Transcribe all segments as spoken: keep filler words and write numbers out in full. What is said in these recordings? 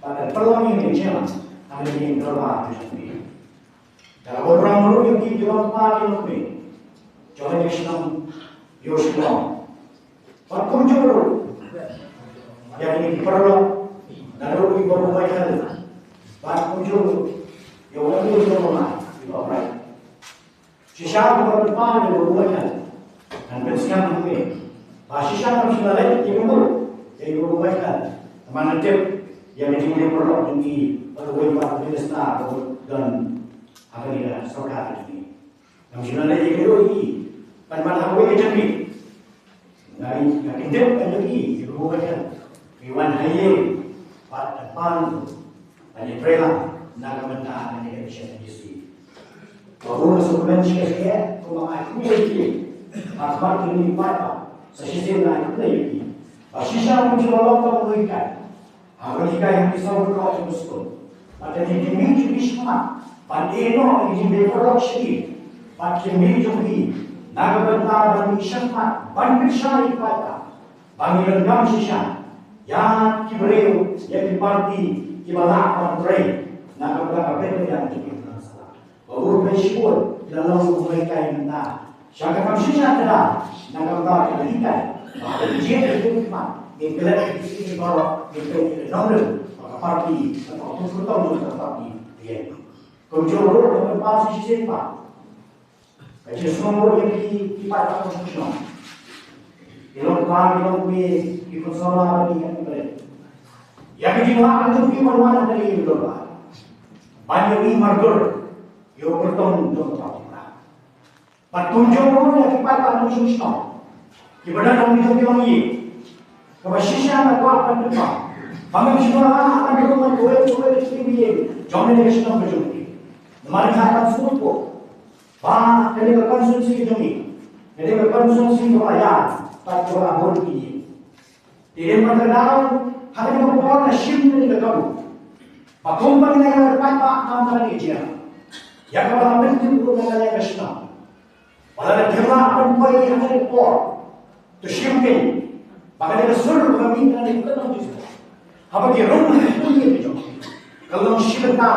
Ka pynlong ïa ka jingïalang ha ka jingïadei ka dorbar ka jong phi. Da kaba burom ruh ïa phi ki longkpa ki longkmie jong ka shnong Ïew Shillong. Bad kumjuh ruh ïa kine ki paralok, naduh u Babu Michael bad kumjuh ruh ïa u Babu Michael, u Babu Michael. Shisha kumba pynpaw ïa u Babu Michael, ngan pynsngew ïa phi ba shisha ngam shym la leit ïa ka mut ïa u Babu Michael. Namar nga tip ïa ka jingim paralok jong i bad uwei pat u minister ba u don ha kane ka sorkar jong i. Ngam shym la leit ïa ka mut ïa i. Bad man ha kawei ka jingim nga, nga kyndit ban ïohi ïa u Babu Michael. Ngi wan ha ïing bad ban pan ban ïatrei lang na ka bynta kane ka mission N D C. Babu, nga sngewkmen shikatdei kumba nga ai khublei ïa phi. Bad bad kine ki paidbah sa shisien nga ai khublei ïa phi. Ba shisha ngim shym la long tang u nonghikai. Haba ngi hikai ha ki saw baroh jong ka skul, bad lada ki kmie jong phi shakhmat ban ïeh noh ïa ki jingpynpaw sha ki, bad ki kmie jong phi na ka bynta ban ïeh shakhmat ban pynshai ïa ki paidbah, ba ngi donkam shisha ïa ki briew, ïa ki party kiba lah ban trei na ka bynta ka bynta jong ki. Ba u Blei shibun la long u nonghikai mynta. Sha ka kam shisha ka da na ka bynta ka hikai ba ka jied ka jingkhmat ngin klet ïa ki baroh, ngin klet ïa ki nongrim ba ka party, ba ka pynkhutong ba ka party ïa. Kumjuh ruh ka pynpaw shisien ba ka jingsngew ruh ïa ki, ki paidbah ka shnong, ki longkpa ki longkmie, ki councillor, ki M L A, ïa ka jinglah ka jong ki ban wan ha kane ka dorbar ban ïohi mardur ïa u kyrtong jong ka Bad kumjuh ruh ïa ki paidbah nongshong shnong kiba don ha ki jong ki longïing. Kaba shisha nga kwah ban pynpaw ba ngam shym la lah ban rung ban kawei kawei ka jingïing jong kane ka shnong ka jong ngi. Namar nga kwah ban sngewthuh ba kane ka constituency ka jong ngi, kane ka constituency kaba ïaid bad kaba bun ki ïing. Te dei ban kynmaw ha kane ka por nga shim kane ka kabu ba kumba ngi la ïa paidbah, kam kane ka jia ïa kaba la pyntip ruh na ka liang ka shnong. Ba lada phim lah ban poi ha kane ka por, to shim kein ba kane ka sur kaba mih na kane ka lynnong jingstad, haba ki rung ki pule ka jong ki, ka long shi bynta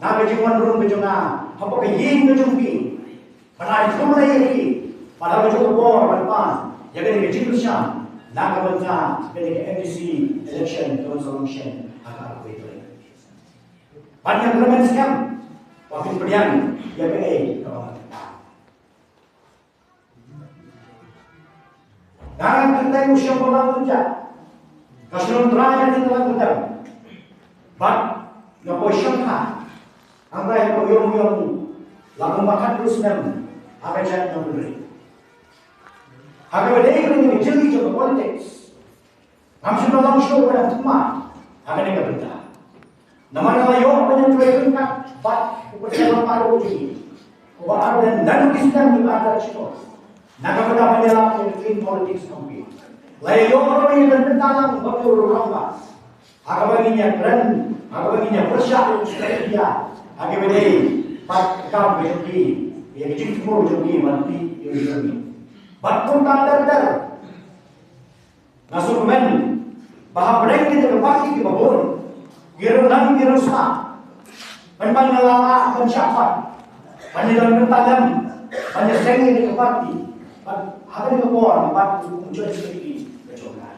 na ka jingwan rung ka jong nga hapoh ka ïing ka jong phi. Ban ai khublei ïa ki, ban ai ka jingkyrkhu ban pan ïa kane ka jingkyrshan na ka bynta kane ka M D C election kaba sa long shen ha ka arphew tarik. Ban ïa kyrmen skhem ba phin pdiang ïa kaei kaba nga kyrpad. Nga kyrteng u Shembalang Kynjah, ka shnong Trai ka Tynlang Kyrteng. Bad nga poi shongkha hangtai ha ka ïong ïong la kumba khatduh snem ha ka jait nongkynrih. Ha kaba dei kane ka jingïalang jong ka politics, ngam shym la long shuh ban thma ha kane ka bynta. Namar nga la ïoh ban ïatrei ryngkat bad u president baroh jong ngi, uba ar dang dang ki sdang ki ba ar dang shuh na ka bynta ban ïalap ïa ka clean politics campaign. La ïoh ruh ïa ka bynta lang bad u rangbah ha kaba ngin ïa kren, ha kaba ngin ïa pyrshah ïa u sdang India ha kaba dei bad ka kam ka jong ki, ïa ka jingthmu jong ki ban pynïaid ïa u jong ngi. Bad kumta ter ter. Nga sngewkmen ba hapdeng kita ki parti kiba bun, ki riewlang ki riewspah, pynban nga la lah ban shah khot ban ïadon bynta lem ban ïaseng ïa ki parti. Bad ha kane ka por nga bat u Joint Secretary ka jong ka.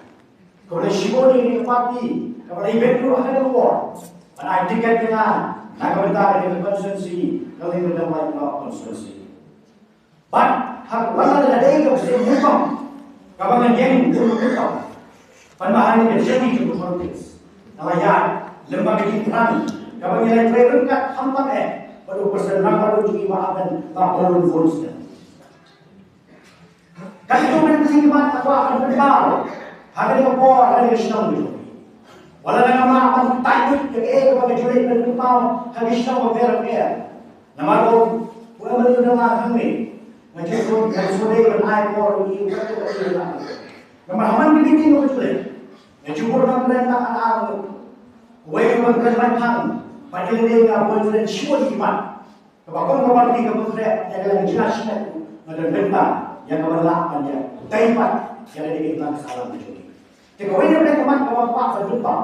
Kaba la shibun ïa ki parti kaba la ibit ruh ha kane ka por ban ai tiket ïa nga na ka bynta ka constituency, ka Lyngdoh Waipunop constituency. Bad ha, wat la ka dei ka sien nyngkong kaba ngan ïeng kum u nyngkong ban ba ha kane ka journey jong ka politics, nga la ïaid lem bad ka jingthrang kaba ngi la trei ryngkat khamtam eh bad u President Rangbah Hynñiewtrep jong ngi, Bah Ardent, la bun bun snem. Katto katne ka jingmut nga kwah ban pynpaw ha kane ka por, ha kane ka shnong jong ngi. Wat la ngam lah ban tip ïa kaei kaba nga ju leit ban pynpaw ha ki shnong bapher bapher. Namar u, u MLA u dang lang hangne. Nga ju, nga ju dei ban ai por ïa u katto katne. Namar ha man ka meeting nga ju leit, nga ju bud ban kren tang ar ar ngut. Uwei u ban kren laiphew, bad ïa lade nga bun kren shiphew ngut. Kaba kum ka party kaba khreh ïa ka liang jingïaseng, nga don bynta ïa ka ban lah ban ïa dei pat ïa ka dei ka imlang ka sahlang ka jong ngi. Te kawei na ka mat kaba nga kwah ban pynpaw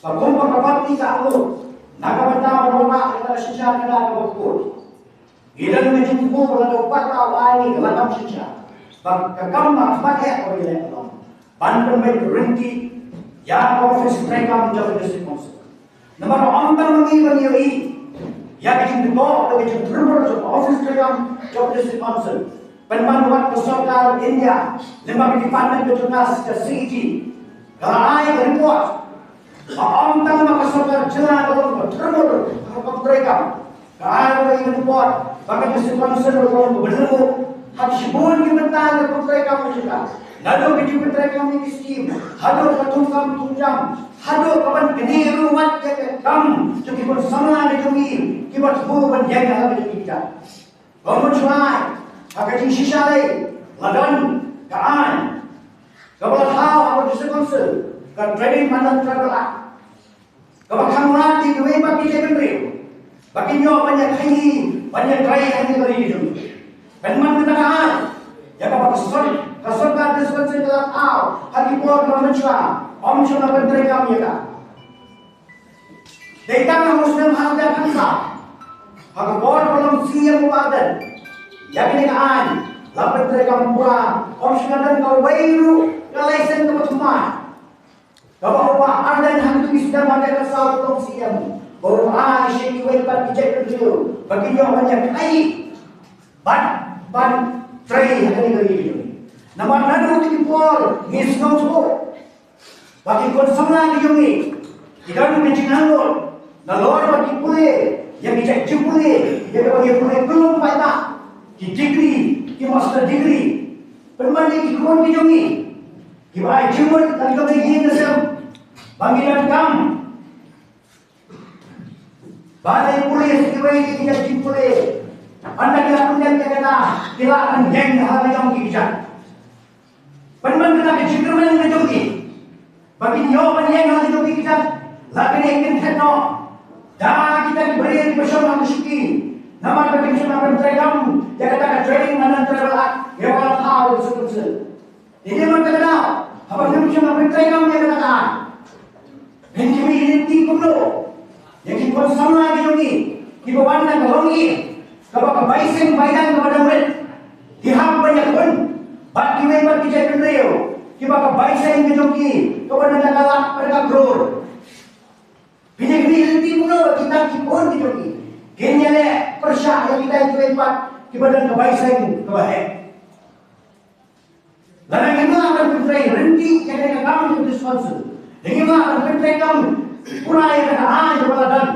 Ba kumba ka party ka angnud na ka bynta ban wanrah ïa ka synshar khadar kaba khuid, ngi don ka jingthmu ba la dei pat ba ai ngi ka la kam synshar ba ka kam ba khmat eh kaba ngi leh ka long ban pynbeit ryntih ïa ka office treikam jong ka District Council. Namar ym tang ma ngi ba ngi ïohi ïa ka jingdukok bad ka jingtyrmur jong ka office treikam jong ka District Council, pynban wat ka sorkar India lyngba ka department ka jong ka, ka C A G, ka la ai ka report ba ym tang ma ka sorkar jylla ka long kaba tyrmur ha ka kam treikam. Ka ai ruh ka report ba ka District Council ka long kaba lyngngoh ha shibun ki bynta ka kam treikam ka jong ka, naduh ka jingpyntreikam ïa ki skim haduh ka thungkam thungjam haduh ka ban knieh ruh wat ïa ka kam jong ki khun samla ka jong ngi kiba thmu ban ïeng ha la ka jong ki kjat. Kumba shuwa ha ka jingshisha lei la don ka aiñ kaba la thaw ha ka District Council, ka Trading Mandatory Tribal Act, kaba khang lad ïa kiwei pat ki jaitbynriew ba kin ïoh ban ïa khaii ban ïa trei ha kane ka ri ka jong ngi. Pynban kata ka aiñ ïa kaba ka sor-, ka sorkar District Council ka la thaw ha ki por kiba mynshuwa, ym shym la pyntreikam ïa ka. Dei tang ha u snem ar hajar khatsaw ha ka por ba long C E M u Bah Ardent ïa kane ka aiñ la pyntreikam pura, ym shym la don kawei ruh ka license kaba thymmai kaba u Bah Ardent ha kito ki snem ar hajar khatsaw ba long C E M ba u ai sha kiwei pat ki jaitbynriew ba kin ïoh ban ïa khaii bad ban trei ha kane ka ri ka jong ngi. Namar naduh kine ki por ngi sngewthuh ba ki khun samla ki jong ngi ki don ka jingangnud nalor ba ki pule ïa ki jait jingpule ïa kaba ngi pule khlem paidbah, ki degree, ki master degree. Pynban ïa ki khun ki jong ngi kiba ai jingmut na ka jong ka ïing ka sem ba ngi donkam ba dei pule sa kiwei ki jait jingpule. Ynda ki la pynlong ïa kata ki lah ban ïeng ha la ka jong ki kjat. Pynban kata ka jingkyrmen ka jong ki ba kin ïoh ban ïeng ha la ka jong ki kjat la kane kynthei noh da kita ki briew kiba shong ha ka shuki. Namar ba kim shym la pyntreikam ïa kata ka Trading Mandatory Tribal Act ïa ka la thaw da ka District Council. Te dei namar kata ka daw haba ngim shym la pyntreikam ïa kata ka aiñ, ngin khmih lynti kumno ïa ki khun samla ki jong ngi kiba wan na ka longïing kaba ka bai seng bai dan kaba dang rit, ki hap ban ïakhun bad kiwei pat ki jaitbynriew kiba ka bai seng ka jong ki kaba na ka lak bad ka klur. Phin ïakhmih lynti kumno ba kita ki khun ki jong ngi kin ïaleh pyrshah ïa kita kiwei pat kiba don ka bai seng kaba heh? Lada ngim lah ban pyntrei ryntih ïa kane ka kam jong ka District Council, lada ngim lah ban pyntreikam pura ïa kata ka aiñ kaba la don,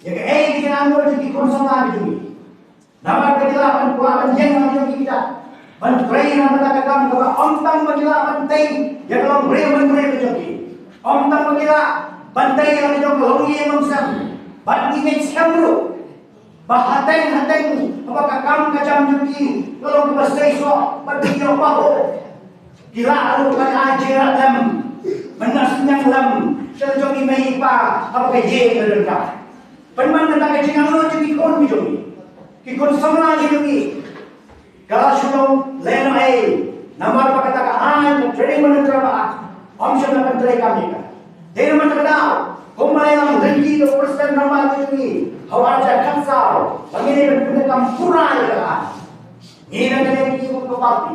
ïa kaei ka jingangnud jong ki khun samla ki jong ngi? Namar ba ki lah ban kwah ban ïeng ha la ka jong ki kjat ban trei na ka bynta ka kam kaba ym tang ba ki lah ban tei ïa ka longbriew manbriew ka jong ki, ym tang ba ki lah ban tei ïa la ka jong ka longïing longsem bad ngi ngeit skhem ruh ba hateng hateng haba ka kam ka jam jong ki ka long kaba seisoh bad ki ïoh pahuh, ki lah ruh ban ai jingïarap lem, mynta synñiang lem sha la jong i mei i pa haba ka ïing ka donkam. Pynban kata ka jingangnud jong ki khun ki jong ngi, ki khun samla ki jong ngi, ka la shu long lehnohei namar ba kata ka aiñ ka Trading Mandatory Tribal Act ym shym la pyntreikam ïa ka. Dei namar kata ka daw kumba la ïalam lynti da u President Rangbah ka jong ngi ha u ar hajar khatsaw ba ngin ïa pyntreikam pura ïa kata ka aiñ. Ngi na ka liang jong ngi kum ka party,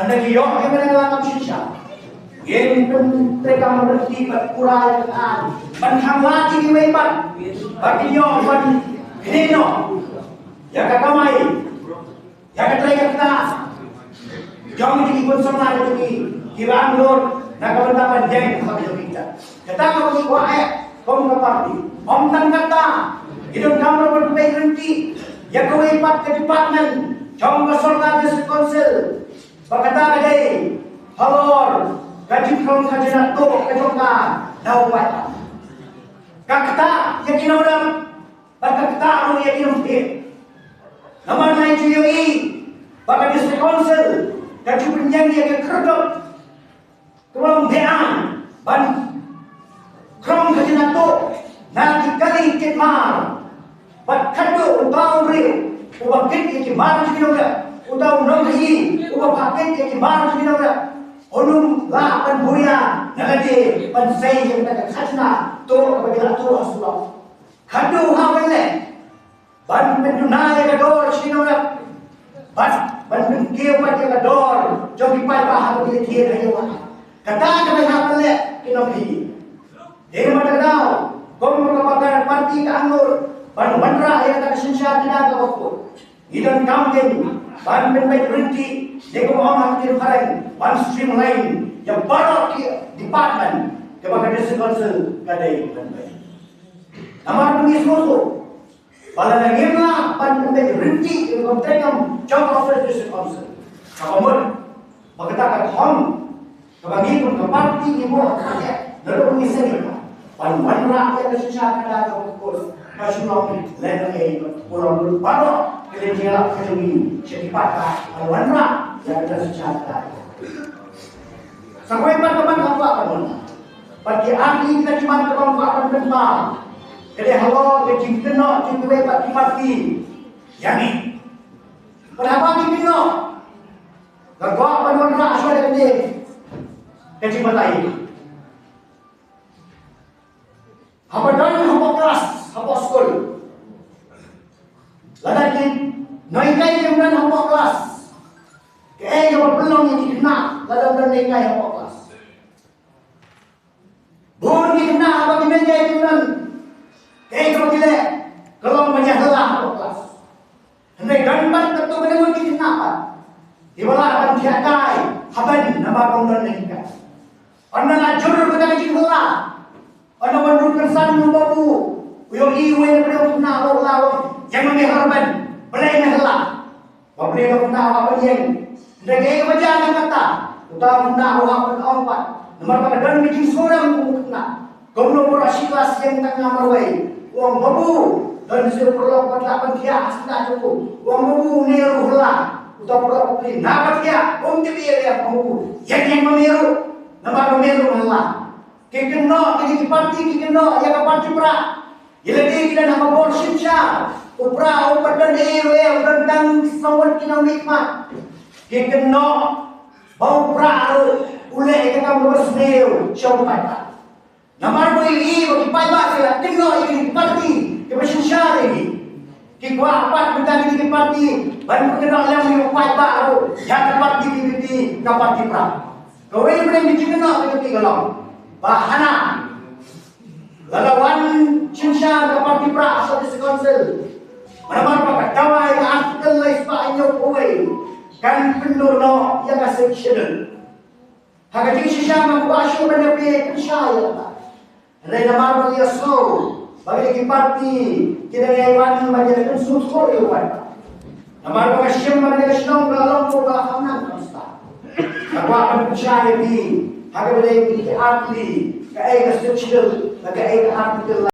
ynda ki ïoh ïa kane ka la kam synshar, ngin pyntreikam ryntih bad pura ïa kata ka aiñ ban khang lad ïa kiwei pat ba kin ïoh ban knieh noh ïa ka kamai, ïa ka trei ka ktah jong ki khun samla ki jong ngi kiba angnud na ka bynta ban ïeng ha ka jong ki kjat. Kata kaba ngi kwah eh kum ka party. Ym tang kata, ngi donkam ruh ban pynbeit ryntih ïa kawei pat ka department jong ka sorkar District Council ba kata ka dei halor ka jingkhrong khajna tuh ka jong ka na u paidbah. Ka ktah ïa ki nongrep bad ka ktah ruh ïa ki nongthied. Namar ngi ju ïohi ba ka District Council ka ju pynïeng ïa ka kyrduh kaba ym dei aiñ ban khrong khajna tuh na ki kali kit mar. Bad khatduh uta u briew uba kit ïa ki mar jong ki nongrep, uta u nongkhaii uba phah kit ïa ki mar jong ki nongrep, un ym lah ban buh ïa Na lade ban sei ïa kata ka khajna tuh kaba ki la tuh ha surok. Khadduh ha ban leh ban pynduna ïa ka dor sha ki nongrep bad ban pynkiew pat ïa ka dor jong ki paidbah ha kaba ki la thied ha ïing ha. Kata ka dei ha ban leh ki nongkynnoh. Dei namar kata ka daw kum ka party ka angnud ban wanrah ïa kata ka synshar khadar kaba khuid. Ngi donkam kein ban pynbeit ryntih, ne kumba ong ha ka ktien phareng, ban streamline ïa baroh ki department kiba ka District Council ka dei ban pynbeit. Namar ba ngi sngewthuh ba lada ngim lah ban pynbeit ryntih ïa ka kam treikam jong ka Office District Council, ka mut ba kata ka thong kaba ngi kum ka party ngi buh ha ka khadar naduh ngi seng ïa ka ban wanrah ïa ka synshar khadar kaba khuid, ka shu long lehnohei bad ka long baroh ka jingïalap ka jong ngi sha ki paidbah ban wanrah ïa ka synshar khadar. Sa kawei pat ka ban ka kwah ban wan, bad ki artylli kita ki ban ka ban kwah ban pynpaw, ka dei halor ka jingkynnoh jong kiwei pat ki party ïa ngi. Bad haba ki kynnoh, nga kwah ban wanrah shuwa da kane ka jingbatai. Haba don hapoh klas, hapoh skul, lada ki nonghikai kim don hapoh klas, kaei kaba pynlong ïa ki khynnah lada don nonghikai hapoh klas? Bun ki khynnah haba ki nonghikai kim don, kaei kaba ki leh? Ka long ban ïahylla hapoh klas. Hynrei don pat katto katne ngut ki khynnah pat kiba lah ban thiah kai ha bench namar ba ym don nonghikai. Ynda la jur kata ka jinghylla, ynda ban rung kynsan u babu u ïohi uwei na pdeng u khynnah, u la ong, ïeng ma me ha bench, balei me hylla? Ba pdeng u khynnah u hap ban ïeng. Hynrei kaei kaba jia na kata? Uta u khynnah u hap ban ong pat, namar ba ka don ka jingsngewrem u khynnah. Kumno baroh shi klas ïeng tang nga marwei. U ong, babu, don sa u paralok ba lah ban thiah ha sla jong u. U ong, babu, une ruh u hylla. Uta u paralok u kylli, naba thiah, um tip ei ei, babu, ïeng ïeng ma me ruh, namar ba me ruh me hylla. Ki kynnoh, kine ki party ki kynnoh ïa ka party prah. Ïa lade ki don ha ka bor synshar, u prah um pat don ei ei, u don tang sawat ki nongmihkhmat. Ki kynnoh ba u prah ruh u leh ïa ka kam kaba sniew sha u paidbah. Namar ba ïohi ba ki paidbah ki la kynnoh ïa ki party kiba synshar ïa ki. Ki kwah pat mynta kine ki party ban pynkynnoh lem ïa u paidbah ruh ïa ka party V P P, ka party prah. Kawei na ki jingkynnoh ka jong ki ka long ba hana lada wan synshar ka party prah ha District Council, namar ba ka dawa ïa ka Article lai spah hynñiew phew wei kan pynduh noh ïa ka Sixth Schedule. Ha ka jingshisha nga kwah shuh ban ïa pynshai ïa kata. Hynrei namar ba ngi ïohsngew ba kine ki party ki dang ïai wan ban ïa pynsngewthuh ïa u paidbah. Namar ba nga shem ba kane ka shnong ka la long kumba la kham nang kham stad. Nga kwah ban pynshai ïa phi ha kaba dei kine ki artylli, kaei ka Sixth Schedule bad kaei ka Article